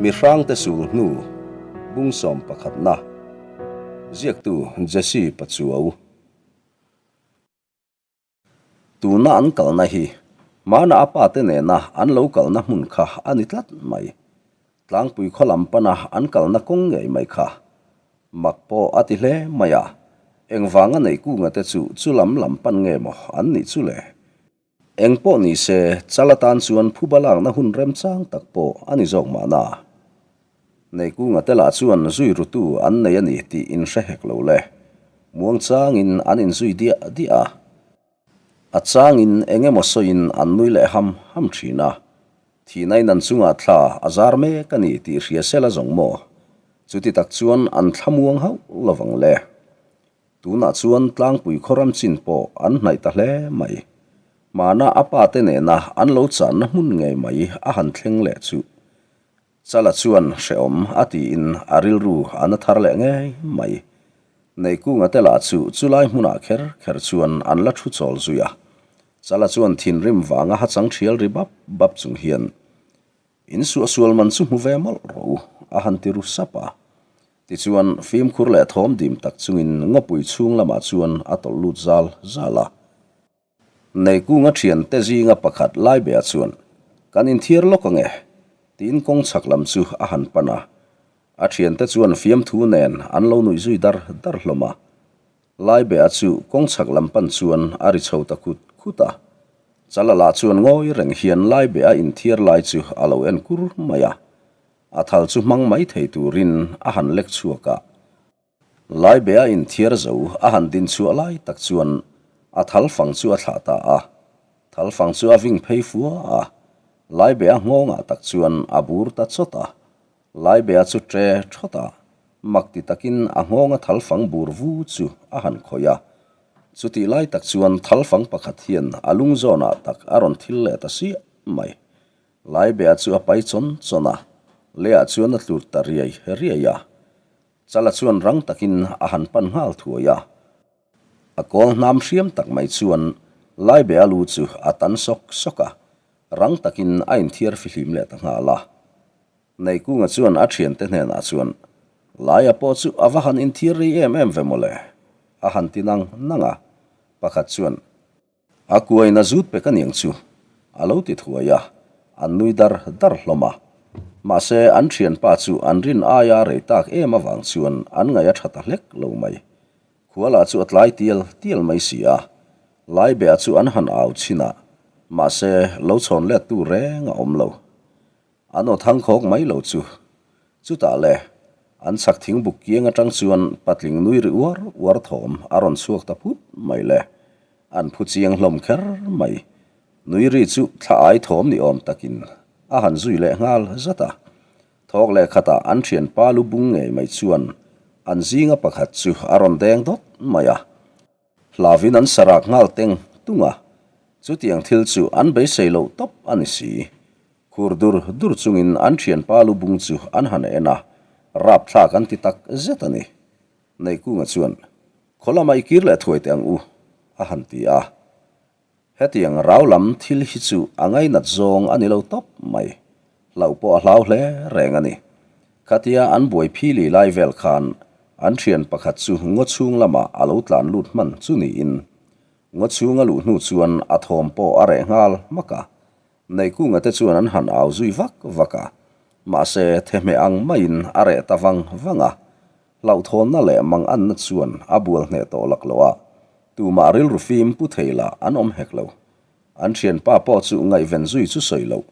Mihrangte sul hnu bung sawm pakhatna ziaktu Jesse Pachuau. Tuna an kalna hi hmana a pate nena an lo kalna hmun kha a ni tlat mai. Tlangpui khaw lam pana an kalna kawng ngei mai kha mak pawh a ti hle mai a, engvanga neih kunga te chu chu lam lam pan nge maw an nih chu le? Eng pawh ni se, chal atan chuan phuba lakna hun remchang tak pawh a ni zawk mahna. Neikunga te lah chuan zui rutu an nei a ni tih in hre hek lo le. Muang changin an inzui diah diah a. A changin eng emaw sawiin an nui leh ham ham thin a. Thihna in an chungah thla a zar mek a ni tih hria sela zawng maw? Chuti tak chuan an thlamuang hauh lovang le. Tunah chuan tlangpui khawram chin pawh an hnaih ta hle mai. Hmana a pate nena an lo channa hmun ngei mai a han thleng leh chu Chala chuan hrehawm a tiin a rilru a na thar leh ngei mai. Neikunga te lah chu chulai hmunah kher kher chuan an la thu chawl zui a. Chala chuan thinrim vanga hachang thial ri bap bap chung hian In suahsual man chu hmu ve mawlh rawh u, a han ti ru sap a. Tichuan, fimkhur leh thawm dim tak chungin ngawpui chhung lamah chuan a tawlh lut zal zal a. Neikunga thiante zinga pakhat Laibea chuan, Kan inthiar lawk ange, tiin kawng chhak lam chu a han pan a. A thiante chuan fiamthu nen an lo nuih zui dar dar hlawm a. Laibea chu kawng chhak lam pan chuan a ri chho ta khut khut a. Chala lah chuan ngawi reng hian Laibea inthiar lai chu a lo en kur mai a. A thal chu hmang mai thei turin a han lek chhuak a. Laibea inthiar zo a han din chhuah lai tak chuan a thal fang chu a thlah ta a. Thal fang chu a ving phei fua a. Laibea nghawngah tak chuan a bur ta chawt a. Laibea chu ṭe ṭhawt a, mak ti takin a nghawnga thalfang bur vu chu a han khawih a. Chutih lai tak chuan thalfang pakhat hian a lung zawnah tak a rawn thil leh ta siah mai. Laibea chu a pai chawn chawn a, leiah chuan a tlur ta riai riai a. Chala chuan rang takin a han pan nghal thuai a. A kawl hnam hriam tak mai chuan Laibea lu chu a tan sawk sawk a, rang takin a inthiar fihlim leh ta nghal a. Neikunga chuan a thiante hnenah chuan, Laia pawh chu a va han inthiar rei em em ve mawle, a han ti nang nang a. Pakhat chuan, A kuain a zut pek aniang chu, a lo ti thuai a, an nui dar dar hlawm a. Mahse, an thianpa chu an rin aia rei tak em avang chuan an ngaih a tha ta hlek lo mai. Khuala chu a tlai tial tial mai si a, Laibea chu an han au chhin a, mahse, lo chhawn lettu reng a awm lo. An aw thang khawk mai lo chu. Chutah le, an chhak thing buk kiang atang chuan patling nui ri uar uar thawm a rawn chhuak ta phut mai le. An phu chiang hlawm kher mai. Nui ri chu thla ai thawm ni awm takin a han zui leh nghal zat a. Thawk leh khatah an thianpa lu bung ngei mai chuan an zinga pakhat chu a rawn deng dawt mai a. Hlavin an sarak nghal teng tung a, chutiang thil chu an beisei loh tawp a ni si. Khur dur dur chungin an thianpa lu bung chu an han en a, rapthlak an ti tak zet a ni. Neihkunga chuan, Khaw lama i kir leh thuai teh ang u, a han ti a. Hetiang rau lam thil hi chu a ngainat zawng a ni lo tawp mai. Hlauh pawh a hlau hle reng a ni. Khatia an buai phili lai vel khan an thian pakhat chu ngaw chhung lamah a lo tlan lut hman chu niin ngaw chhung a luh hnu chuan a thawm pawh a reh nghal hmak a. Neikunga te chuan an han au zui vak vak a, mahse thehmeh ang maiin a reh ta vang vang a. Hlauhthawnna leh manganna chuan a bual hneh tawh lak lo a, tumah rilru fim pu thei lah an awm hek lo. An thianpa pawh chu ngaihven zui chu sawi loh,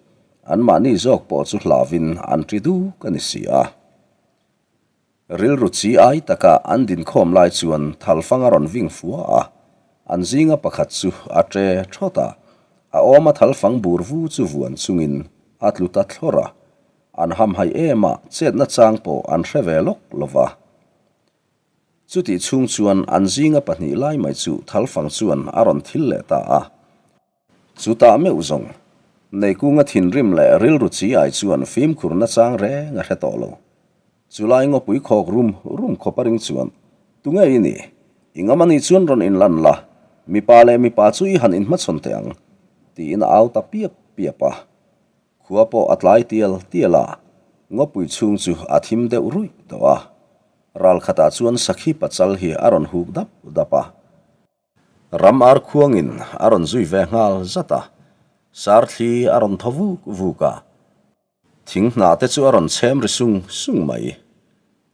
anmahni zawk pawh chu hlauhin an ṭi duk a ni si a. Rilru chi ai taka an dinkhawm lai chuan thalfang a rawn ving fua a, an zinga pakhat chu a ṭe ṭhawt a, a awma thalfang bur vu chu vuan chungin a tlu ta thlawr a, an hamhaih em a, chetna chang pawh an hre ve lawk lo va. Chutih chhung chuan an zinga pahnih lai mai chu thalfang chuan a rawn thil leh ta a. Chutah meuh zawng, Neikunga thinrim leh rilru chi ai chuan fimkhur nachang reng a hre tawh lo. Chulai ngawpui khawk rum rum khawp a ring chuan, Tunge i nih? I ngam anih chuan rawn inlan la, mipa leh mipa chu i han inhmachhawn teh ang, tiin a au ta piap piap a. Khua pawh a tlai tial tial a. Ngawpui chhung chu a thim deuh ruih tawh a. Ral khatah chuan sakhi pachal hi a rawn huk dap dap a. Ram ar khuangin a rawn zui ve nghal zat a. Sarthli a rawn thaw vuk vuk a. Thing hnah te chu a rawn chhem ri sung sung mai.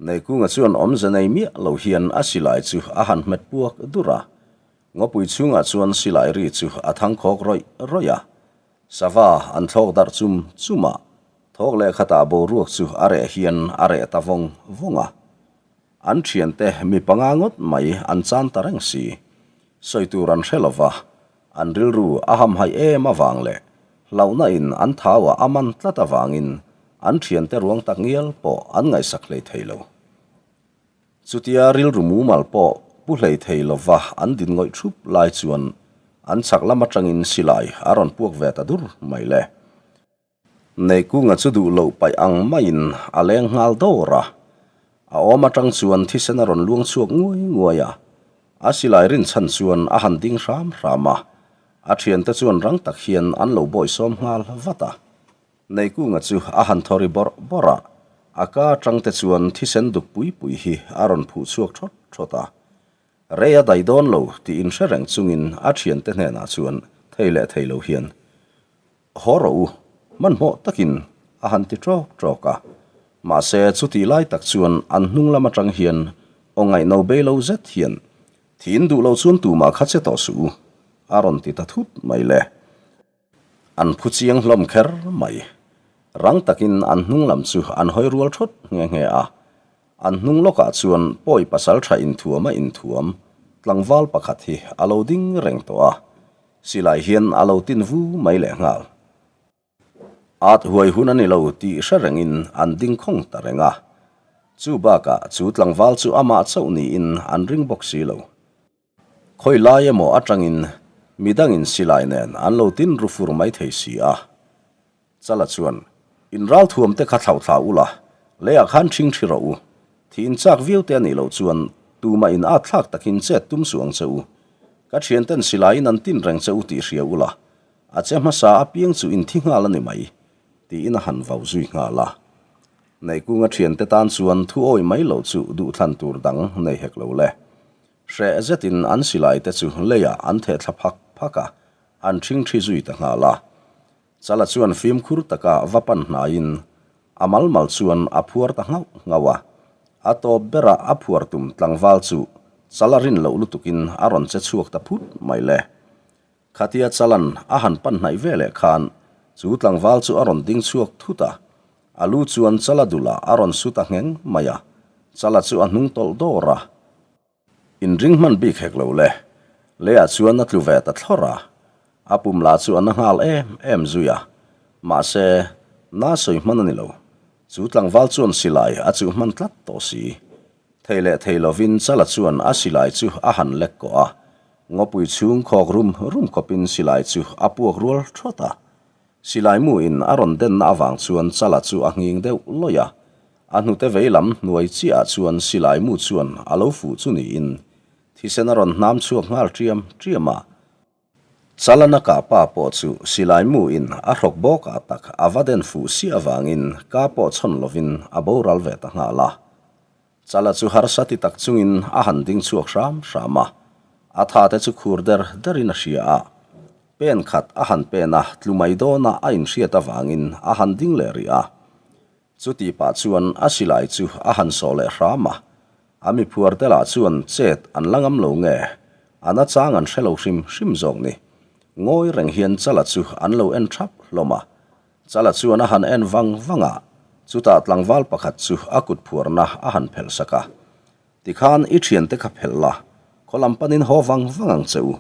Neikunga chuan awmze nei miah lo hian a silai chu a han hmet puak dur a. Ngawpui chhungah chuan silai ri chu a thang khawk rawih rawih a. Sava an thlawk darh chum chum a, thawk leh khatah boruak chu a reh hian a reh ta vawng vawng a. An thiante mi panga ngawt mai an chan ta reng si. Sawi tur an hre lova, an rilru a hamhaih em avang leh hlauhna in an thau ah a man tlat avangin an thiante ruang tak ngial pawh an ngaihsak hlei thei lo. Chutia rilru mumal pawh pu hlei thei lova an din ngawih thup lai chuan an chhak lam atangin silai a rawn puak ve ta dur mai le. Neikunga chu duh loh paih ang maiin a leng nghal dawr a. A awm atang chuan thisen a rawn luang chhuak nguai nguai a. A silai rinchhan chuan a han ding hram hram a. A thiante chuan rang tak hian an lo bawisawm nghal vat a. Neikunga chu a han thaw ri bawrh bawrh a. A ka atangte chuan thisen duk pui pui hi a rawn phuh chhuak thawt thawt a. Rei a dai dawn lo tih inhre reng chungin a thiante hnenah chuan thei leh thei lo hian Haw rawh u, hmanhmawh takin a han ti ṭawk ṭawk a. Mahse, chutih lai tak chuan an hnung lam aṭang hian aw ngaihno bei lo zet hian, Thiin duh lo chuan tumah kha che tawh suh u, a rawn ti ta thut mai le. An phu chiang hlawm kher mai. Rang takin an hnung lam chu an hawi rual ṭhawt nghe nghe a. An hnung lawkah chuan pawi pasal ṭha inthuama inthuam tlangval pakhat hi a lo ding reng tawh a. Silai hian a lo tin vu mai leh nghal. At huai hun a ni lo tih hre rengin an ding khawng ta reng a. Chu bakah chu tlangval chu amah chauh niin an ring bawk si lo. Khawi lai emaw atangin midangin silai nen an lo tin ru fur mai thei si a. Chala chuan, In ralthuam te kha thlauhthla ula, leiah khan ṭhing ṭhi rawh u. Thi in chak viau te a nih loh chuan tumah in at thlak takin chet tum suh ang che u. Ka ṭhianten silaiin an tin reng che u tih hria ula, a che hmasa apiang chu in thi nghal a ni mai, tiin a han vau zui nghal a. Neihkunga ṭhiante tan chuan thu awih mai loh chu duhthlan tur dang nei hek lo le. Hreh zetin an silai te chu leiah an theh thla phak phak a, an ṭhing ṭhi zui ta nghal a. Chala chuan fimkhur taka va pan hnaiin a mal mal chuan a phuar ta nghauh nghauh a. A tawp berah a phuar tum tlangval chu Chala rin loh lutukin a rawn che chhuak ta phut mai le. Khatia Chalan a han pan hnaih ve leh khan chu tlangval chu a rawn ding chhuak thut a. A lu chuan Chala dulah a rawn su ta ngheng mai a. Chala chu a hnung tawlh dawr a. Inring hman bik hek lo le. Leiah chuan a tlu ve ta thlawrh a. A pum lah chu a na nghal em em zui a. Mahse, na sawi hman a ni lo. Chu tlangval chuan silai a chuh hman tlat tawh si. Thei leh thei lovin Chala chuan a silai chu a han lek kawh a. Ngawpui chhung khawk rum rum khawpin silai chu a puak rual thawt a. Silai mu in a rawn denna avang chuan Chala chu a nghing deuh lawih a. A hnute vei lam hnuai chiah ah chuan silai mu chuan a lo fuh chu niin thisen a rawn hnam chhuak nghal ṭiam ṭiam a. Chalana kah pa pawh chu silai mu in a hrawk bawk ah tak a va den fuh siah avangin ka pawh chhawn lovin a boral ve ta nghal a. Chala chu harsa ti tak chungin a han ding chhuak hram hram a, a tha te chu khur der derin a hria a. Pen khat a han pen a, tlu mai dawna a inhriat avangin a han ding leh rih a. Chuti pah chuan a silai chu a han sawh leh hram a, a miphuar te lah chuan chet an la ngam lo nge, a nachang an hre lo hrim hrim zawk ni. Ngawi reng hian Chala chu an lo en thap hlawm a, Chala chuan a han en vang vang a, chutah tlangval pakhat chu a kut phuarna a han phelh sak a. Tikhan i thiante kha phelh la, khaw lam panin haw vang vang ang che u.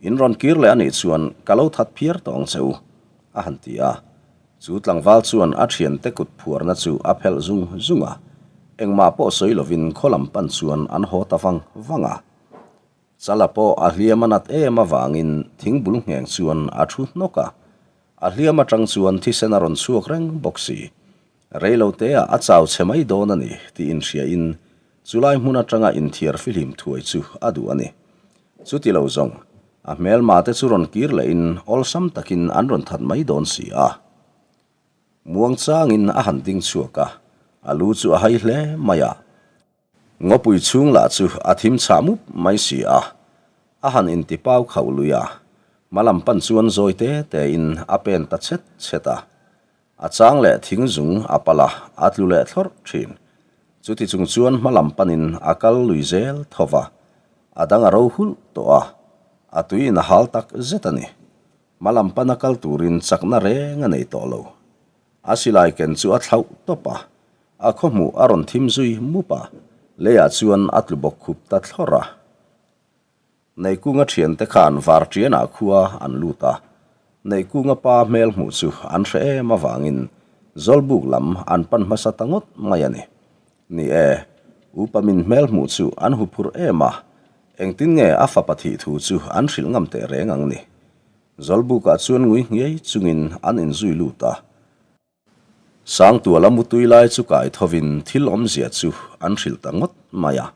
In rawn kir leh a nih chuan ka lo that phiar tawh ang che u, a han ti a. Chu tlangval chuan a thiante kut phuarna chu a phelh zung zung a, engmah pawh sawi lovin khaw lam pan chuan an haw ta vang vang a. Chala pawh a hliam a nat em avangin thingbul ngheng chuan a thu hnawk a, a hliam atang chuan thisen a rawn chhuak reng bawk si. Reiloteah a chau chhe mai dawn a ni tih inhriain chulai hmun atanga inthiar fihlim thuai chu a duh a ni. Chuti lo zawng, a hmelma te chu rawn kir lehin awlsam takin an rawn that mai dawn si a. Muangchangin a han ding chhuak a, a lu chu a hai hle mai a. Ngawpui chhung lah chu a thim chhah mup mai si a, a han inti pau khauh lui a, hma lam pan chuan zawi te tein a pen ta chhet chhet a. A chang leh thing zung a pal a, a tlu leh thlawrh thin. Chuti chung chuan hma lam panin a kal lui zel tho va, a dang a ro hulh tawh a, a tuiin a hal tak zet a ni. Hma lam pana kal turin chakna reng a nei tawh lo. A silai ken chu a thlauh tawp a, a khawhmuh a rawn thim zui mup a, leiah chuan a tlu bawk khup ta thlawrh a. Neihkunga thiante khan Vartianah khua an lut a, Neihkunga pa hmel hmuh chu an hre em avangin Zawlbuk lam an pan hmasa ta ngawt mai a ni. Ni e, upa min hmel hmuh chu an huphurh em a, engtin nge a fapa thih thu chu an hrilh ngam teh reng ang ni. Zawlbukah chuan ngui nghiai chungin an inzui lut a. Sangtuala mutui lai chu kai thovin thil awmzia chu an hrilh ta ngawt mai a.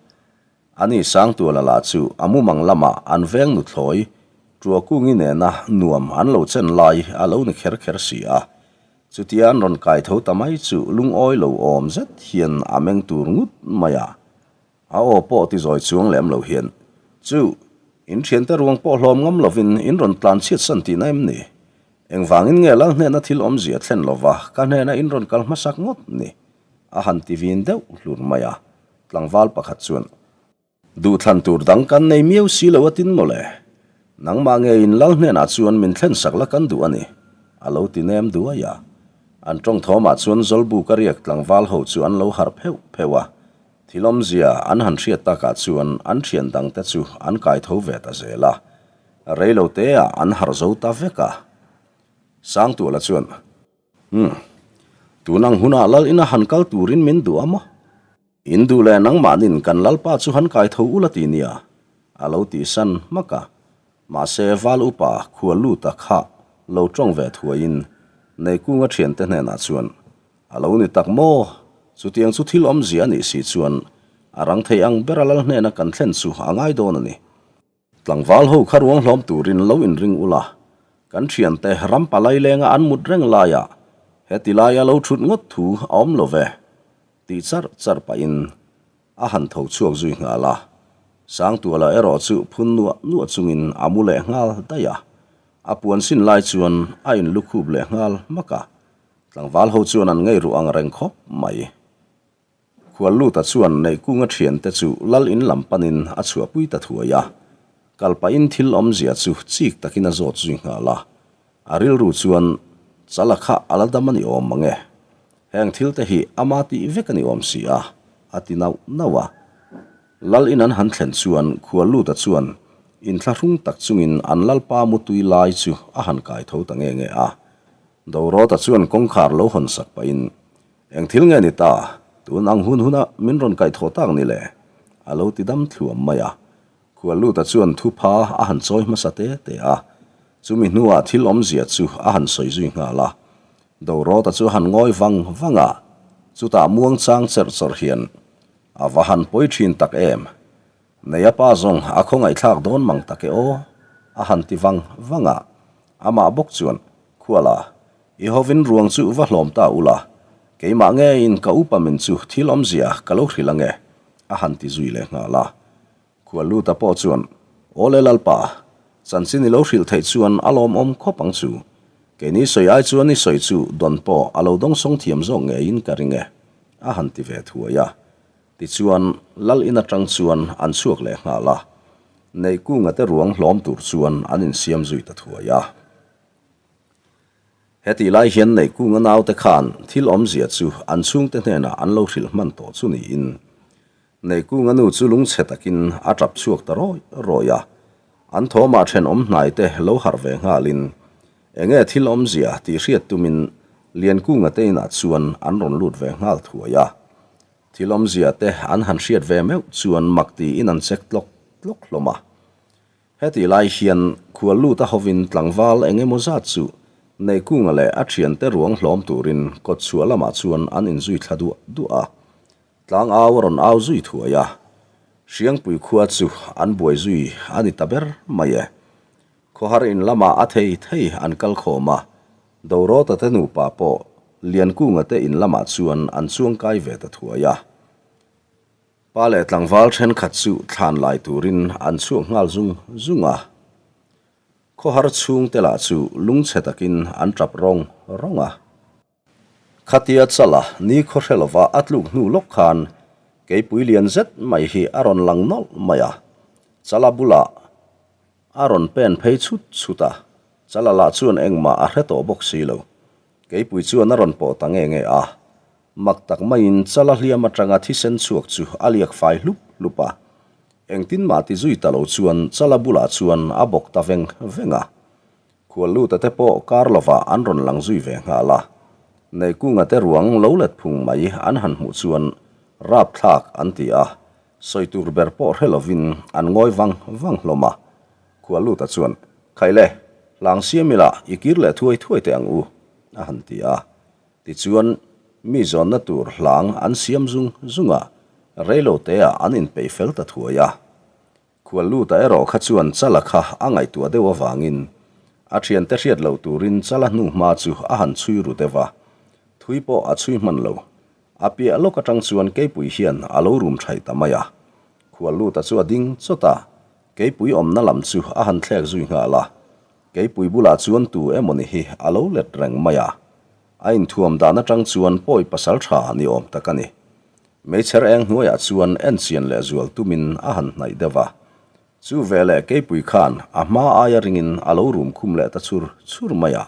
Ani Sangtuala lah chu a mumang lamah an veng nuthlawi Tuakungi nena nuam an lo chen lai a lo ni kher kher si a. Chutia an rawn kai tho ta mai chu lungawi lo awm zet hian a meng tur ngut mai a. A aw pawh ti zawi chuang lem lo hian, Chu, in thiante ruang pawh hlawm ngam lovin in rawn tlan chhiat san tihna em ni? Engvangin nge lal hnena thil awmzia thlen lova ka hnena in rawn kal hmasak ngawt ni? A han ti vin deuh hlur mai a. Tlangval pakhat chuan, Duhthlan tur dang kan nei miau si lo a tin mawle. Nangmah ngeiin lal hnenah chuan min thlen sak la kan duh a ni, a lo ti nem duai a. An tawng thawmah chuan Zawlbuka riak tlangval ho chu an lo harh pheuh pheuh a. Thil awmzia an han hriat takah chuan an thian dangte chu an kai tho ve ta zel a, reilo teah an harh zo ta vek a. Sangtuala chuan, Umm, tun ang hunah lal ina han kal turin min duh a maw? In duh leh nangmahnin kan lalpa chu han kai tho ula ti nia, a lo tihsan hmak a. Mahse, Val upa khual luta kha lo tawng ve thuaiin Neikunga thiante hnenah chuan, A lo ni tak maw? Chutiang chu thil awmzia a nih si chuan a rang thei ang bera lal hnena kan thlen chu a ngai dawn a ni. Tlangval ho kha ruang hlawm turin lo inring ula, kan thiante ram palai lenga an mut reng laiah heti laia lo thut ngawt thu a awm lo ve, tih char char pahin a han tho chhuak zui nghal a. Sangtuala erawh chu phun nuah nuah chungin a mu leh nghal daih a, a puan sin lai chuan a inlukhup leh nghal hmak a. Tlangval ho chuan an ngei ruh ang reng khawp mai. Khualluta chuan Neihkunga thiante chu lal in lam panin a chhuahpui ta thuai a. Kal pahin thil awmzia chu chik takin a zawt zui nghal a. A rilru chuan Chala kha a la dam a ni awm mang e. Heng thil te hi ama tih vek a ni awm si a, a ti nauh nauh a. Lal in an han thlen chuan Khualluta chuan inthlahrung tak chungin an lalpa mutui lai chu a han kai tho ta nge nge a. Dorawta chuan kawngkhar lo hawn sak pahin, Eng thil nge ni ta? Tun ang hun huna min rawn kaihthawh tak ni le? A lo ti dam thluam mai a. Khualluta chuan thupha a han chawi hmasa te te a. Chumi hnuah thil awmzia chu a han sawi zui nghal a. Dorawta chu a han ngawi vang vang a. Chutah muangchang cherh chawrh hian, A va han pawi thin tak em? Neia pa zawng a khawngaihthlak dawn mang tak e aw, a han ti vang vang a. Amah bawk chuan, Khuala, i hovin ruang chu va hlawm ta ula, keimah ngeiin ka upa min chu thil awmzia ka lo hrilh ange, a han ti zui leh nghal a. Khualluta pawh chuan, Awle Lalpa, chanchin i lo hrilh theih chuan a lawmawm khawp ang chu. Keini sawi ai chuan i sawi chu dawn pawh a lo dawngsawng thiam zawk ngeiin ka ring e, a han ti ve thuai a. Tichuan, Lal in atang chuan an chhuak leh nghal a, Neihkunga te ruang hlawm tur chuan an insiam zui ta thuai a. Hetih lai hian Neihkunga naute khan thil awmzia chu an chhungte hnenah an lo hrilh hman tawh chu niin, Neihkunga nu chu lungchhe takin a tap chhuak ta rawi rawi a. An thawmah thenawm hnaite lo harh ve nghalin, enge thil awmzia tih hriat tumin Liankunga te inah chuan an rawn lut ve nghal thuai a. Thil awmzia te an han hriat ve meuh chuan mak tiin an chek tlawk tlawk hlawm a. Hetih lai hian khual lut a hovin tlangval eng emaw zat chu Neihkunga leh a thiante ruang hlawm turin kawtchhuah lamah chuan an inzui thla duah duah a. Tlang au a rawn au zui thuai a. Hriangpui khua chu an buai zui a ni ta ber mai e. Khawhar in lamah a thei thei an kal khawm a, Dorawta te nupa pawh. Liankunga te in lamah chuan an chuang kai ve ta thuai a. Pa leh tlangval thenkhat chu thlan lai turin an chhuak nghal zung zung a. Khawhar chhungte lah chu lungchhe takin an tap rawng rawng a. Khatia chala ni khaw hre lova a tluk hnu lawk khan keipui lian zet mai hi a rawn lang nawlh mai a, chala bulah a rawn pen phei chhut chhut a, chala lah chuan engmah a hre tawh bawk si lo. Keipui chuan a rawn pawh ta nge nge a, mak tak maiin chala hliam atanga thisen chhuak chu a liak fai hlup hlup a, engtin mah ti zui ta lo chuan chala bulah chuan a bawk ta veng veng a. Khualluta te pawh kar lovah an rawn lang zui ve nghal a, Neihkunga te ruang lo let phung mai an han hmuh chuan rapthlak an ti a, sawi tur ber pawh hre lovin an ngawi vang vang hlawm a. Khualluta chuan, Khaile, hlang siam ila i kir leh thuai thuai teh ang u, a han ti a. Tichuan, mi zawnna tur hlang an siam zung zung a, reilo teah an inpeih fel ta thuai a. Khualluta erawh kha chuan Chala kha a ngaihtuah deuh avangin a thiante hriat loh turin Chala hnu hma chu a han chhui ru deuh a, thui pawh a chhui hman lo. A piah lawk atang chuan Keipui hian a lo rum thaih ta mai a. Khualluta chu a ding chawt a, Keipui awmna lam chu a han thlek zui nghal a. Keipui bulah chuan tu emawni hi a lo let reng mai a. A inthuam dan atang chuan pawi pasal tha ni awm tak a ni. Meichher eng hnuaiah chuan enchian leh zual tumin a han hnaih deuh a. Chu veleh Keipui khan a hma aia ringin a lo rum khum leh ta chur chur mai a.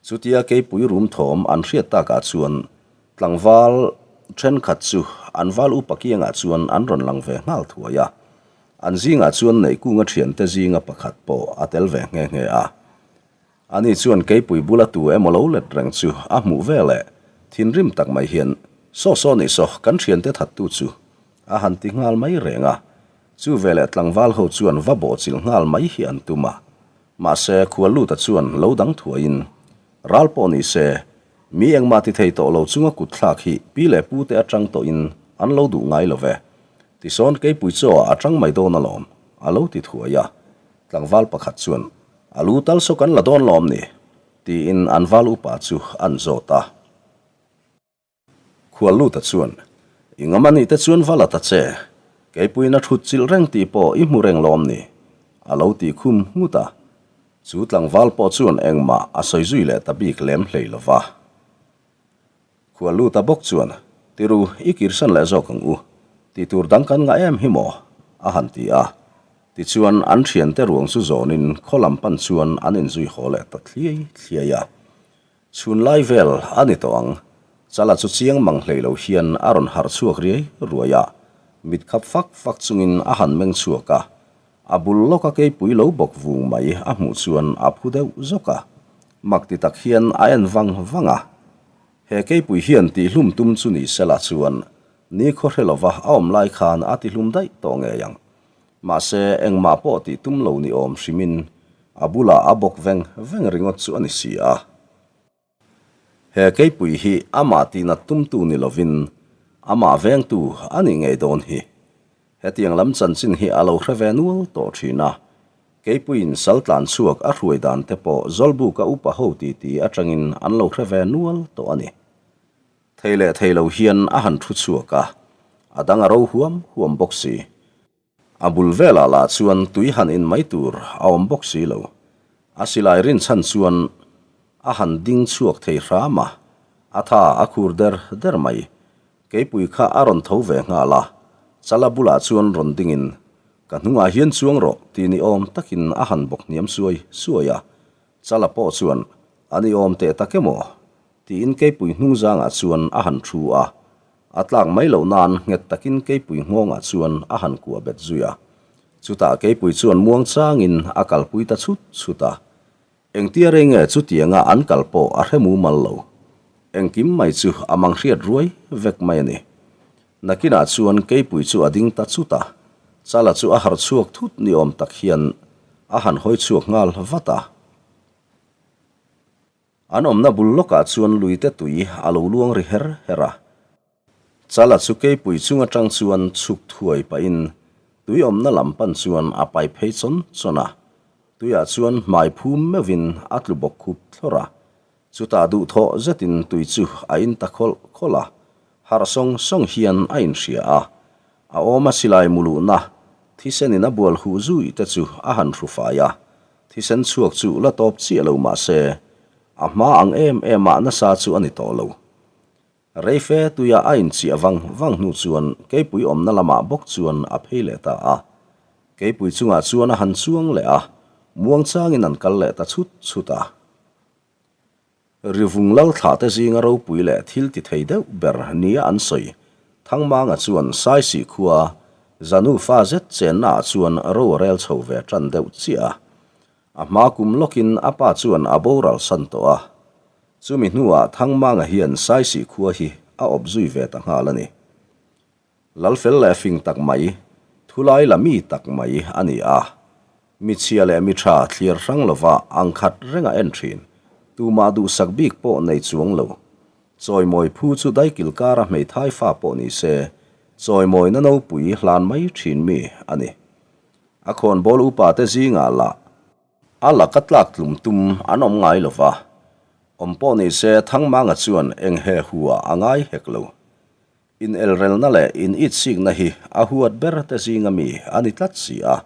Chutia Keipui rum thawm an hriat takah chuan tlangval thenkhat chu an val upa kiangah chuan an rawn lang ve nghal thuai a. An zingah chuan Neihkunga thiante zinga pakhat pawh a tel ve nghe nghe a. Ani chuan keipui bula tu emaw lo let reng chu a hmuh veleh thinrim tak mai hian, Saw saw nih saw, kan thiante thattu chu a han ti nghal mai reng a. Chu veleh tlangval ho chuan va bawhchilh nghal mai hi an tum a. Mahse, Khualluta chuan lo dang thuaiin, Ral pawh ni se, mi engmah ti thei tawh lo chunga kut thlak hi pi leh pu te atang tawhin an lo duh ngai lo ve. Tisawn keipui chaw ah a tang mai dawn alawm, a lo ti thuai a. Tlangval pakhat chuan, A lu tal saw kan la dawn lawm ni? tiin an val upa chu an zawt a. Khualluta chuan, I ngam a nih te chuan va la ta che, keipuiin a thut chilh reng tih pawh i hmu reng lawm ni? a lo ti khum nghut a. Chu tlangval pawh chuan engmah a sawi zui leh ta bik lem hlei lo va. Khualluta bawk chuan, Tiru, i kirsan leh zawk ang u. Tih tur dang kan ngah em hi maw? a han ti a. Tichuan, an thiante ruang chu zawnin khaw lam pan chuan an inzui haw leh ta thliai thliai a. Chhun lai vel a ni tawh ang. Chala chu chiang mang hlei lo hian a rawn harh chhuak riai ruai a. Mit khap fak fak chungin a han meng chhuak a. A bul lawka keipui lo bawk vung mai a hmuh chuan a phu deuh zawk a. Mak ti tak hian a en vang vang a. He keipui hian tihlum tum chu ni sela chuan ni khaw hre lova a awm lai khan a tihlum daih tawh ngei ang. Mahse, engmah pawh tih tum lo ni awm hrimin a bulah a bawk veng veng ringawt chu a ni si a. He keipui hi amah tihnat tumtu ni lovin amah vengtu a nih ngei dawn hi. Hetiang lam chanchin hi a lo hre ve nual tawh thin a, keipuiin sal tlan chhuak a hruai dan te pawh Zawlbuka upa ho titi atangin an lo hre ve nual tawh a ni. Thei leh thei lo hian a han thu chhuak a, a dang a ro huam huam bawk si. A bul velah lah chuan tui han in mai tur a awm bawk si lo. A silai rinchhan chuan a han ding chhuak thei hram a, a tha a khur der der mai. Keipui kha a rawn tho ve nghal a, Chala bulah chuan rawn dingin, Ka hnungah hian chuang rawh ti ni awm takin a han bawk hniam suai suai a. Chala pawh chuan, A ni awm teh tak emaw? Tiin keipui hnung zangah chuan a han thu a, a tlak mai loh nan nghet takin keipui nghawngah chuan a han kuah bet zui a. Chutah keipui chuan muang changin a kalpui ta chhut chhut a. Engtia rei nge chutianga an kal pawh a hre mumal lo. Engkim mai chu a mang hriat ruai vek mai a ni. Nakinah chuan keipui chu a ding ta chut a, Chala chu a harh chhuak thut ni awm tak hian a han hawi chhuak nghal vat a. An awmna bul lawkah chuan luite tui a lo luang ri her her a. Chala chu keipui chung atang chuan chhuk thuai pahin tui awmna lam pan chuan a pai phei chawn chawn a. Tuiah chuan hmai phum meuhin a tlu bawk khup thlawr a. Chutah duhthawh zetin tui chu a in ta khawlh khawlh a, harh sawng sawng hian a inhria a. A awma silai muluhna thisenin a bual huh zui te chu a han hru fai a, thisen chhuak chu la tawp chiah lo mah se, a hma ang em em ah nasa chu a ni tawh lo. Reife tuia a inchiah vang vang hnu chuan keipui awmna lamah bawk chuan a phei leh ta a. Keipui chungah chuan a han chuang leh a, muangchangin an kal leh ta chhut chhut a. Rivung lal thlahte zinga ropui leh thil ti thei deuh ber nia an sawi Thangmanga chuan Saisih khua Zanu fa zet chennaah chuan ro a rel chho ve tan deuh chiah a. A hma kum lawkin a pa chuan a boral san tawh a. Chumi hnuah Thangmanga hian Saisih khua hi a awp zui ve ta nghal a ni. Lalfel leh fing tak mai, thulai la mi tak mai a ni a. Mi chhia leh mi tha thliar hrang lova ang khat renga en thin, tumah duhsak bik pawh nei chuang lo. Chawimawi phu chu daikil kara hmeithai fa pawh ni se, chawimawina nopui hlan mai thin mi a ni. A khawnbawl upate zingah lah a laka tlak tlum tum an awm ngai lo va, awm pawh ni se Thangmanga chuan eng he hua a ngai hek lo. Inelrelna leh initsikna hi a huat ber te zinga mi a ni tlat si a.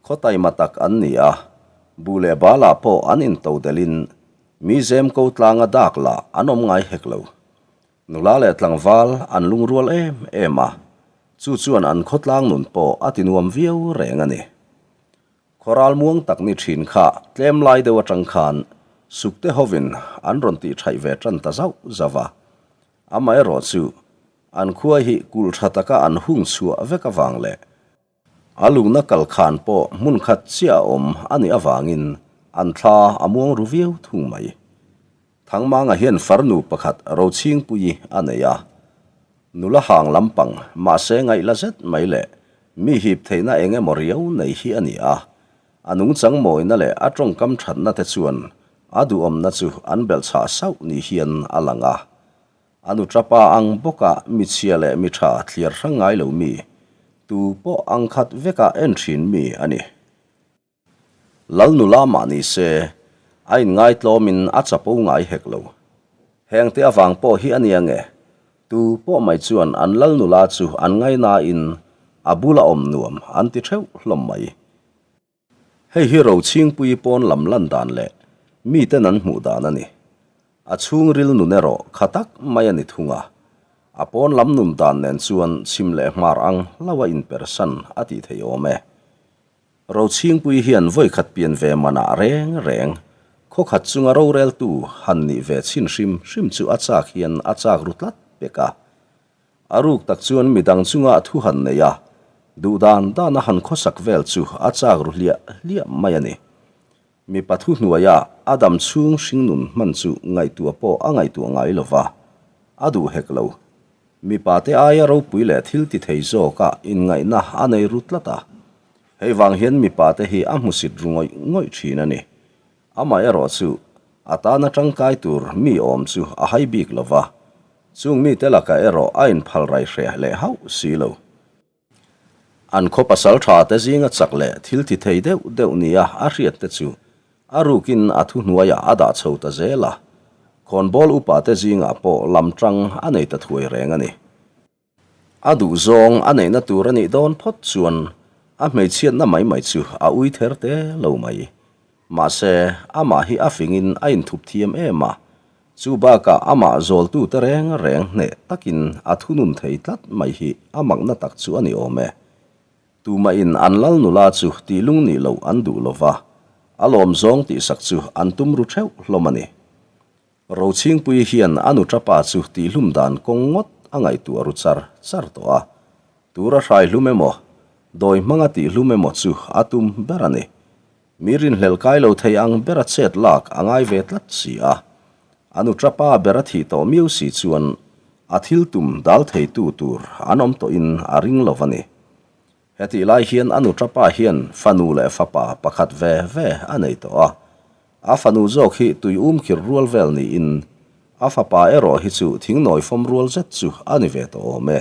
Khaw taima tak an ni a, buh leh balah pawh an intodelhin mi zem ko tlanga dak lah an awm ngai hek lo. Nula leh tlangval an lungrual em em a, chu chuan an khawtlang nun pawh a tinuam viau reng a ni. Khawral muang tak ni thin kha tlem lai deuh atang khan sukte hovin an rawn tih thaih ve tan ta zauh zauh a. Amaherawh chu an khua hi kulh tha taka an hung chhuah vek avang leh A luna kal khan pawh hmun khat chiah a awm a nih avangin an thla a muang ru viau thung mai. Thangmanga hian farnu pakhat Rochhingpuii a nei a. Nula hang lampang mahse ngaihla zet mai leh mi hip theihna eng emaw riau nei hi a ni a. A nungchang mawina leh a tawngkam thatna te chuan a duhawmna chu an belhchhah sauh ni hian a lang a. A nu tapa ang bawka mi chhia leh mi tha thliar hrang ngai lo mi, tu pawh ang khat veka en thin mi a ni. Lal nula mah ni se, a inngaitlawmin a chapo ngai hek lo. Hengte avang pawh hi a nia nge, tu pawh mai chuan an lal nula chu an ngainain a bula awm nuam an ti theuh hlawm mai. Hei hi Rochhingpui pawn lam lan dan leh miten an hmuh dan a ni. A chhungril nun erawh kha tak mai a ni thung a. A pawn lam nun dan nen chuan chhim leh hmar ang hlauh a inpersan a tih theih awm e. Rochhingpui hian vawikhat pian ve manah reng reng khawkhat chunga roreltu han nih ve chhin hrim hrim chu a chak hian a chak ru tlat pek a. A ruk tak chuan midang chunga thu han nei a, duh dan dan a han khawsak vel chu a chak ru hliah hliah mai a ni. Mipa thuhnuaia a dam chhung hringnun hman chu ngaihtuah pawh a ngaihtuah ngai lo va, a duh hek lo. Mipa te aia ropui leh thil ti thei zawka inngaihna a nei ru tlat a, hei vang hian mipa te hi a hmusit ru ngawih ngawih thin a ni. Amaherawh chu, a tana tangkai tur mi awm chu a hai bik lo va, chung mite lakah erawh a inphal rai hreh leh hauh si lo. An khaw pasal tha te zinga chak leh thil ti thei deuh deuh nia a hriat te chu a rukin a thuhnuaiah a dah chho ta zel a, khawnbawl upa te zingah pawh lam tang a nei ta thuai reng a ni. A duhzawng a neihna tur a nih dawn phawt chuan a hmeichhiatna mai mai chu a ui ther te lo mai. Mahse, amah hi a fingin a inthup thiam em a, chu bakah amah zawltute reng reng hneh takin a thunun thei tlat mai hi a makna tak chu a ni awm e. Tumahin an lal nula chu tih lung nih loh an duh lo va, a lawmzawng tihsak chu an tum ru theuh hlawm a ni. Rochhingpui hian a nu tapa chu tihhlum dan kawng ngawt a ngaihtuah ru char char tawh a, tura hrai hlum emaw, dawi hmanga tihhlum emaw chu a tum ber a ni. Mi rinhlelh kai lo thei ang bera chet lak a ngai ve tlat si a, a nu tapa ber a thih tawh miau si chuan a thil tum dal theitu tur an awm tawhin a ring lo a ni. Hetih lai hian a nu tapa hian fanu leh fapa pakhat ve ve a nei tawh a. A fanu zawk hi tui um khir rual vel niin a fapa erawh hi chu thingnawi fawm rual zet chu a ni ve tawh awm e.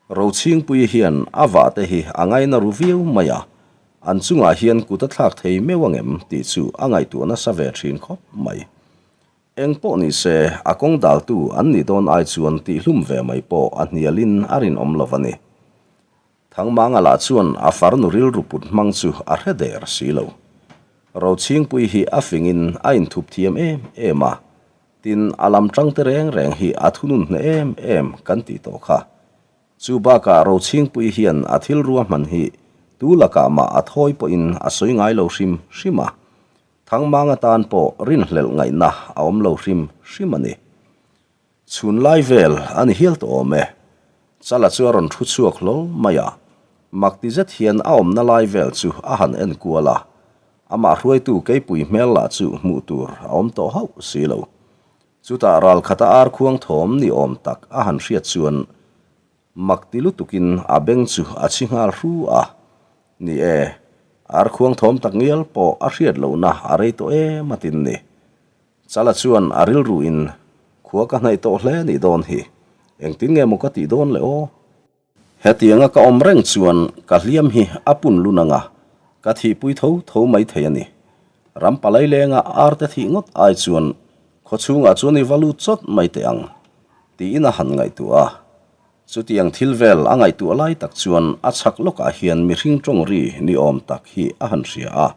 Rochhingpuii hian a vah te hi a ngaina ru viau mai a, an chungah hian kut a thlak thei meuh angem tih chu a ngaihtuah nasa ve thin khawp mai. Eng pawh ni se, a kawng daltu an nih dawn ai chuan tihhlum ve mai pawh a hnialin a rinawm lo a ni. Thangmanga lah chuan a farnu rilru put hmang chu a hre der si lo. Rochhingpui hi a fingin a inthup thiam em em a, tin a lam tangte reng reng hi a thunun hneh em em kan tih tawh kha. Chu bakah Rochhingpui hian a thil ruahman hi tu lakah mah a thawi pawhin a sawi ngai lo hrim hrim a, Thangmanga tan pawh rinhlelh ngaihna a awm lo hrim hrim a ni. Chhun lai vel a ni hial tawh awm e. Chala chu a rawn thu chhuak hlawl mai a, mak ti zet hian a awmna lai vel chu a han en kual a, amah hruaitu keipui hmel lah chu hmuh tur a awm tawh hauh si lo. Chutah ralkhata ar khuang thawm ni awm tak a han hriat chuan Mak ti lutukin a beng chu a chhi nghal hru a. Ni e, ar khuang thawm tak ngial pawh a hriat lohna a rei tawh em a tin ni. Chala chuan a rilruin, Khua ka hnaih tawh hle nih dawn hi, engtin nge maw ka tih dawn le aw? Hetianga ka awm reng chuan ka hliam hi a pun lun anga, ka thihpui tho tho mai thei a ni. Ram palai lenga arte thih ngawt ai chuan Khawchhungah chuan i va lut chawt mai teh ang, tiin a han ngaihtuah a. Chutiang thil vel a ngaihtuah lai tak chuan a chhak lawkah hian mihring tawng ri ni awm tak hi a han hria a.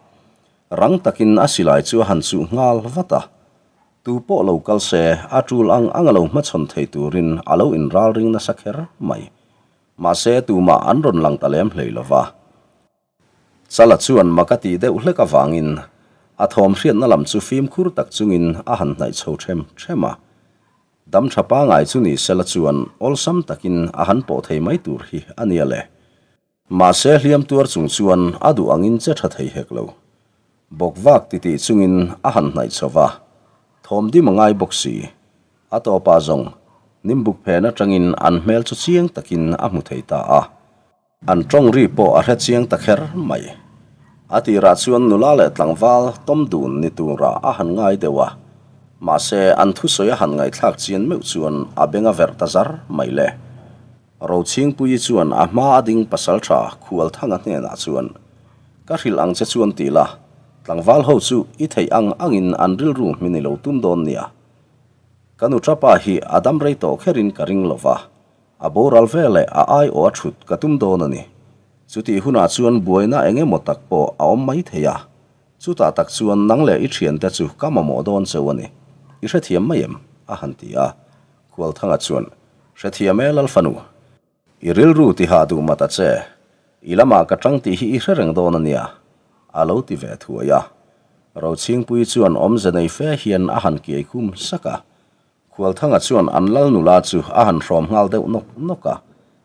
Rang takin a silai chu a han chuh nghal vat a. Tu pawh lo kal se, a tul ang ang a lo hmachhawn thei turin a lo inralring nasa kher mai. Mahse, tumah an rawn lang ta lem hlei lo va. Chala chuan mak a tih deuh hlek avangin a thawm hriatna lam chu fimkhur tak chungin a han hnaih chho ṭhem ṭhem a. Dam ṭha pangai chu ni sela chuan awlsam takin a han pawh thei mai tur hi a nia le. Mahse hliam tuar chung chuan a duh angin che ṭha thei hek lo. Bawk vak titih chungin a han hnaih chho va, thawm dim a ngai bawk si. A tawpah zawng, nimbuk phen aṭangin an hmel chu chiang takin a hmu thei ta a. An tawng ri pawh a hre chiang ta kher mai. A tirah chuan nula leh tlangval tawm dun ni tura a han ngai deuh a, mahse an thusawi a han ngaihthlak chian meuh chuan a beng a verh ta zar mai le. Rochhingpuii chuan a hma a ding pasaltha Khualthanga hnenah chuan, Ka hrilh ang che chuan ti la, tlangval ho chu i theih ang angin an rilru hmin i lo tum dawn nia. Ka nuṭapa hi a dam rei tawh kherin ka ring lo va, A boral veleh a aiawh a thut ka tum dawn a ni. Chutih hunah chuan buaina eng emaw tak pawh a awm mai thei a. Chutah tak chuan nang leh i thiante chu ka mamawh dawn cheu a ni. I hrethiam mai em? a han ti a. Khualthanga chuan, Hrethiam e Lalfanu. I rilru tihah duh mat a che. I lamah ka tang tih hi i hre reng dawn a nia, a lo ti ve thuai a. Rochhingpuii chuan awmze nei fe hian a han kiai khum sak a. Khualthanga chuan an lal nula chu a han hrawm nghal deuh nawk nawk a,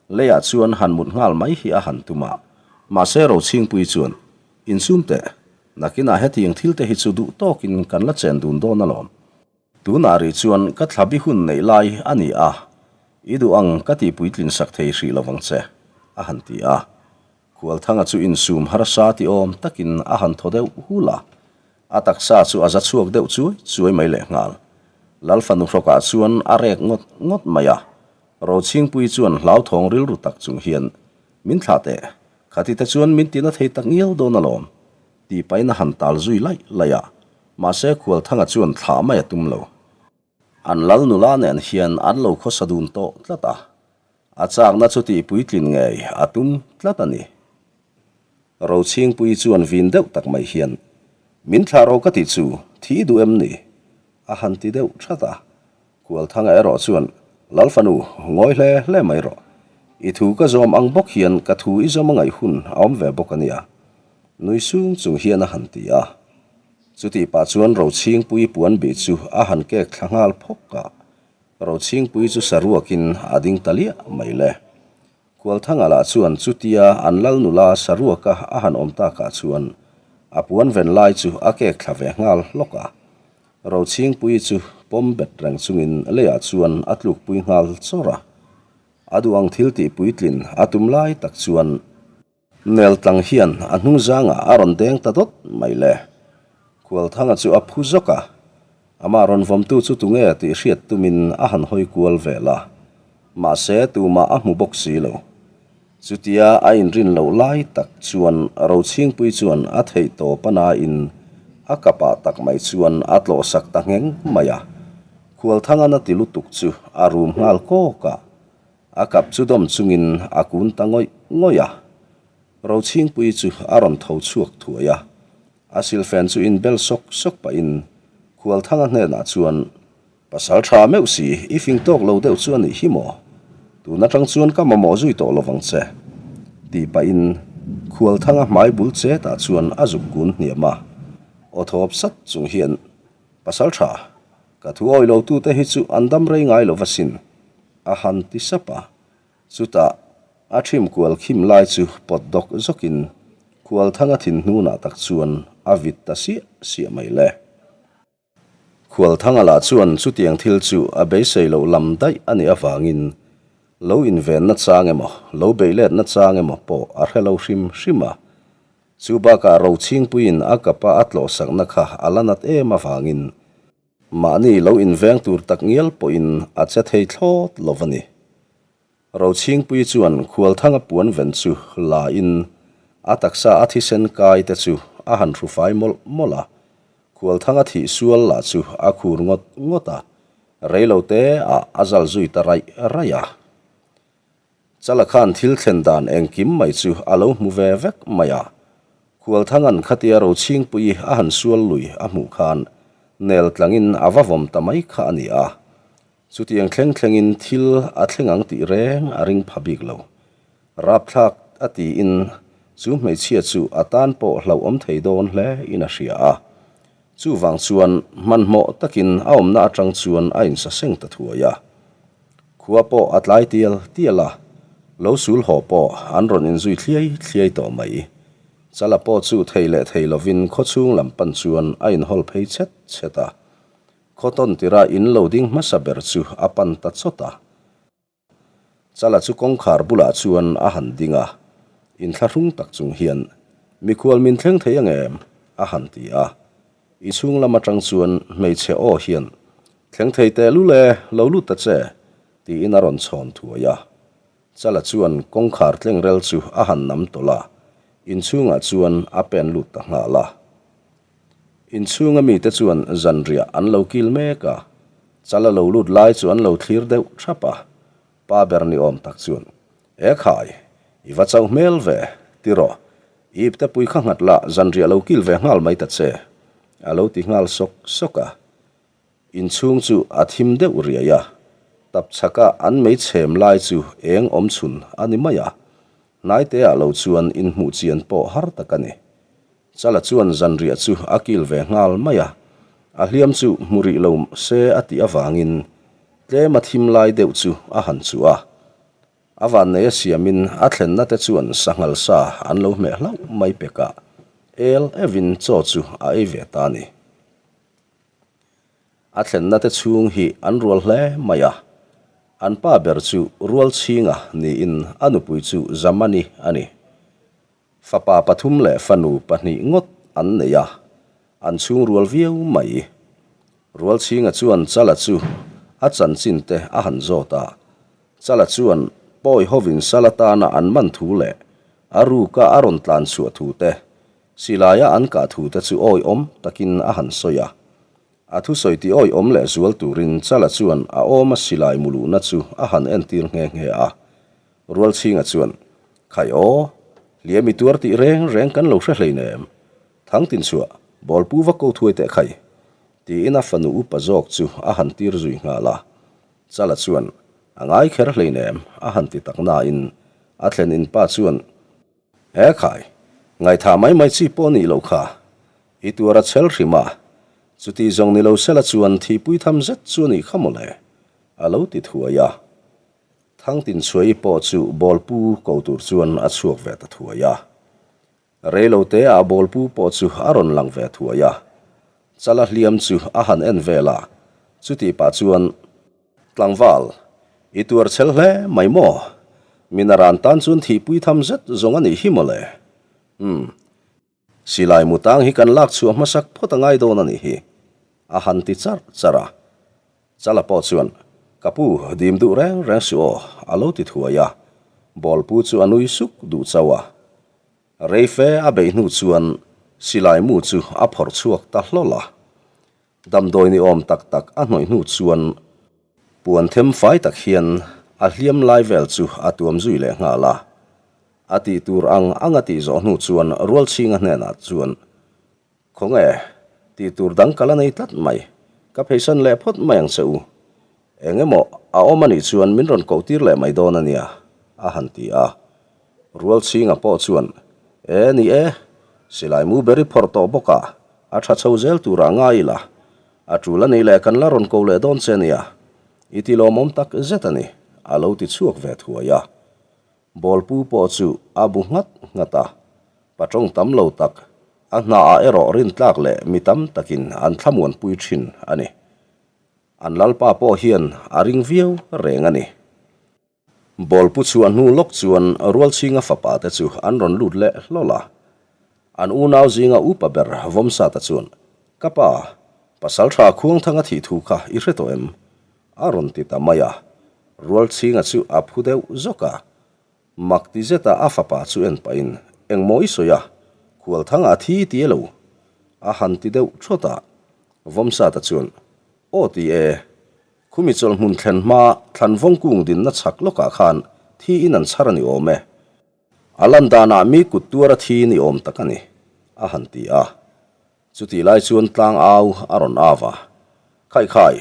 leiah chuan han mut nghal mai hi a han tum a. Mahse Rochhingpui chuan, Insum teh, nakinah hetiang thil te hi chu duh tawkin kan la chen dun dawn alawm. Tunah rih chuan ka thlabi hun neih lai a ni a, i duh ang ka tih puitlin sak thei hrih lovang che, a han ti a. Khualthanga chu insum harsa ti awm takin a han thaw deuh hul a, A taksa chu a za chhuak deuh chuai chuai mai lehnghal. Lal fanu hrawkah chuan a rek ngawt ngawt mai a. Rochhingpui chuan hlauthawng rilru tak chung hian, Min thlah teh, khati te chuan min tina thei tak ngial dawn alawm, tih pahin a han tal zui laih laih a. Mahse Khualthanga chuan thlah mai a tum lo. An lal nula nen hian an lo khawsa dun tawh tlat a, a chakna chu tih puitlin ngei a tum tlat a ni. Rochhingpuii chuan vin deuh tak mai hian, Min thlah ro ka tih chu thi duh em ni? a han ti deuh that a. Kualthanga erawh chuan, Lal fanu, ngawi hle hle mai rawh. I thu ka zawm ang bawk hian ka thu i zawm a ngaih hun a awm ve bawk a nia. Nui sung chung hian a han ti a. Chutih pah chuan Rochhingpui puan bih chu a han kek thla nghal phawk a, Rochhingpui chu saruakin a ding ta liah mai le. Kualthanga lah chuan chutia an lal nula saruaka a han awm takah chuan a puan ven lai chu a kek thla ve nghal hlawk a. Rochhingpui chu pawm bet reng chungin leiah chuan a tlukpui nghal chawrh a. A duh ang thil tih puitlin a tum lai tak chuan Nel tlang hian a hnung zangah a rawn deng ta dawt mai le. Khualthanga chu a phu zawk a, amah rawn vawmtu chu tunge tih hriat tumin a han hawi kual vel a, mahse tumah a hmu bawk si lo. Chutia a inrin loh lai tak chuan Rochhingpui chuan a theih tawp a nain a kapah tak mai chuan a tlawhsak ta ngheng mai a. Khualthangan a ti lutuk chu a rum nghal kawk a, a kap chu dawm chungin a kun ta ngawih ngawih a. Rochhingpuii chu a rawn tho chhuak thuai a, a silfen chu inbel sawk sawk pahin Khualthanga hnenah chuan, Pasal tha meuh si, i fing tawk lo deuh chu a nih hi maw? Tun atang chuan ka mamawh zui tawh lovang che, tih pahin Khualthanga hmai bul chetah chuan a zuk kun hniam a. Aw thawp sat chung hian, Pasal tha, ka thu awi lo tute hi chu an dam rei ngai lo va sin, a han ti sap a. Chutah, a ṭhim kual khim lai chu pawt dawk zawkin Khualthanga thinhnunah tak chuan a vit ta siah siah mai le. Khualthanga lah chuan chutiang thil chu a beisei loh lam daih a nih avangin lo invenna chang emaw, lo beihletna chang emaw pawh a hre lo hrim hrim a. Chu bakah Rochhingpuiin a kapa a tlawhsakna kha a la nat em avangin mahni lo inveng tur tak ngial pawhin a che thei thlawt lo va ni. Rochhingpuii chuan Khualthanga puan ven chu la in a taksa a thisen kai te chu a han hru fai mawlh mawlh a, Khualthanga thih sual lah chu a khur ngawt ngawt a, reilo te ah a zal zui ta raih raih a. Chala khan thil thlen dan engkim mai chu a lo hmu ve vek mai a, Khualthanga'n khatia Rochhingpuii a han sual lui a hmuh khan nel tlangin a va vawm ta mai kha a ni a, Chutiang thleng thlengin thil a thleng ang tih reng a ring pha bik lo. Rapthlak a tiin chu hmeichhia chu a tan pawh hlauhawm thei dawn hle in a hria a. Chuvang chuan hmanhmawh takin a awmna atang chuan a insaseng ta thuai a. Khua pawh a tlai tial tial a, lo sul haw pawh an rawn inzui thliai thliai tawh mai. Chala pawh chu thei leh thei lovin khawchhung lam pan chuan a inhawl phei chhet chhet a. Khawtawn tira in lo ding hmasa ber chu a pan ta chawt a. Chala chu kawngkhar bulah chuan a han ding a, inthlahrung tak chung hian, Mikhual min thleng thei ang em? a han ti a. I chhung lam atang chuan hmeichhe aw hian, Thleng thei teh lul e, lo lut ta che, tiin a rawn chhawn thuai a. Chala chuan kawngkhar tlengrel chu a han nam tawlh a, inchhungah chuan a pen lut ta nghal a. Inchhunga mite chuan zanriah an lo kil mek a, Chala lo lut lai chu an lo thlir deuh thap a, pa ber ni awm tak chuan, E khai, i va chauh hmel ve, ti rawh, i ipte pui kha nghat la zanriah lo kil ve nghal mai ta che, a lo ti nghal sawk sawk a. Inchhung chu a thim deuh riai a, tap chhaka an mei chhem lai chu eng awm chhun a ni mai a, hnaiteah lo chuan inhmuh chian pawh har tak a ni. Chala chuan zanriah chu a kil ve nghal mai a, a hliam chu hmu rih lo se a tih avangin tlem a thim lai deuh chu a han chuh a. A vannei a siamin a thlenna te chuan sanghal sa an lo hmeh hlauh mai pekah el evin chaw chu a ei ve ta a ni. A thlenna te chhung hi an rual hle mai a, an pa ber chu Rualchhinga niin a nupui chu Zamani a ni. Fapa pathum leh fanu pahnih ngawt an nei a, an chhung rual viau mai. Rualchhinga chuan Chala chu a chanchin te a han zawt a, Chala chuan pawi hovin sal atana an man thu leh a ruka a rawn tlan chhuah thu te, silaia an kah thu te chu awihawm takin a han sawi a. A thusawi ti awihawm leh zual turin Chala chuan a awma silai muluhna chu a han entir nghe nghe a. Rualchhinga chuan, Khai aw, hliam i tuar tih reng reng kan lo hre hleinem. Thangtin chhuah, ball pu va ko thuai teh khai, tiin a fanu upa zawk chu a han tir zui nghal a. Chala chuan, A ngai kher hleinem, a han ti tak nain a thlen in pa chuan, He khai, ngaihthah mai mai chi pawh nih loh kha, i tuar a chhel hrim a, chuti zawng ni lo sela chuan thihpui tham zet chu a nih kha mawle, a lo ti thuai a. Thangtinchhuaii pawh chu bawlpu ko tur chuan a chhuak ve ta thuai a. Reiloteah bawlpu pawh chu a rawn lang ve thuai a. Chala hliam chu a han en vel a, chutih pah chuan, Tlangval, i tuar chhel hle mai maw? Min a ran tan chuan thihpui tham zet zawng a nih hi mawle. Umm. Silai mutang hi kan lak chhuah hmasak phawt a ngai dawn a nih hi, a han ti charh charh a. Chala pawh chuan, Ka pu, dim duh reng reng suh aw, a lo ti thuai a. Bawlpu chu a nui suk duh chauh a. Reife a beih hnu chuan silai mu chu a phawrh chhuak ta hlawl a. Damdawi ni awm tak tak a hnawih hnu chuan puan them fai tak hian a hliam lai vel chu a tuam zui leh nghal a. A tih tur ang ang a tih zawh hnu chuan Rualchhinga hnenah chuan, Khawnge, tih tur dang ka la nei tlat mai, ka pheisan leh phawt mai ang che u. Eng emaw a awm a nih chuan min rawn koh tir leh mai dawn a nia, a han ti a. Rualchhinga pawh chuan, E ni e, silai mu ber i phawrh tawh bawk a, a tha chho zel turah ngai ila, a tul a nih leh kan la rawn ko leh dawn che nia, i ti lawmawm tak zet a ni, a lo ti chhuak ve thuai a. Bawlpu pawh chu a bu nghat nghat a, patawng tam lo tak, a hnaah erawh rintlak leh mi tam takin an thlamuanpui thin a ni. An lalpa pawh hian a ring viau reng a ni. Bawlpu chhuah hnu lawk chuan Rualchhinga fapa te chu an rawn lut leh hlawl a. An unau zinga upa ber Vawmsata chuan, Ka pa, pasaltha Khuangthanga thih thu kha i hre tawh em? a rawn ti ta mai a. Rualchhinga chu a phu deuh zawk a. Mak ti zeta a fapa chu en pahin, Engmaw i sawi a? Khualthanga a thi ti elo? A han ti deuh thawt a. Vawmsata chuan, Aw ti e, khumi chawlhmun thlen hma Thlanvawng kung dinna chhak lawkah khan thi in an chhar a ni awm e. A lan danah mi kut tuara thi ni awm tak a ni, a han ti a. Chutih lai chuan tlang au a rawn au a, Khai khai,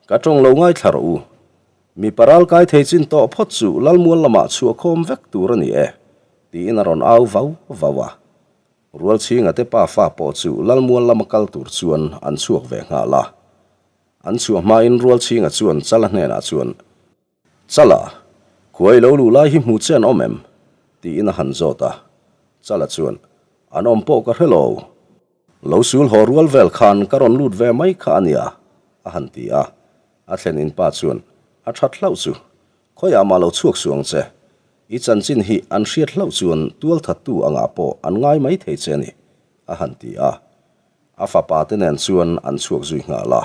ka tawng lo ngaithla rawh u. Mi paral kai thei chin tawh phawt chu Lalmual lamah chhuahkhawm vek tur a ni e, tiin a rawn au vau vau a. Rualchhinga te pa fa pawh chu Lalmual lama kal tur chuan an chhuak ve nghal a. An chhuah hmain Rualchhinga chuan Chala hnenah chuan, Chala, khuai lo luh lai hi hmu che an awm em? tiin a han zawt a. Chala chuan, An awm pawh ka hre lo. Lo sul haw rual vel khan ka rawn lut ve mai kha a nia, a han ti a. A thlen in pa chuan, A that hlauh chu. Khawiah mah lo chhuak suh ang che. I chanchin hi an hriat hlauh chuan tualthattu angah pawh an ngai mai thei che a ni, a han ti a. A fapa te nen chuan an chhuak zui nghal a.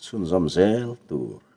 Chhunzawm zel tur.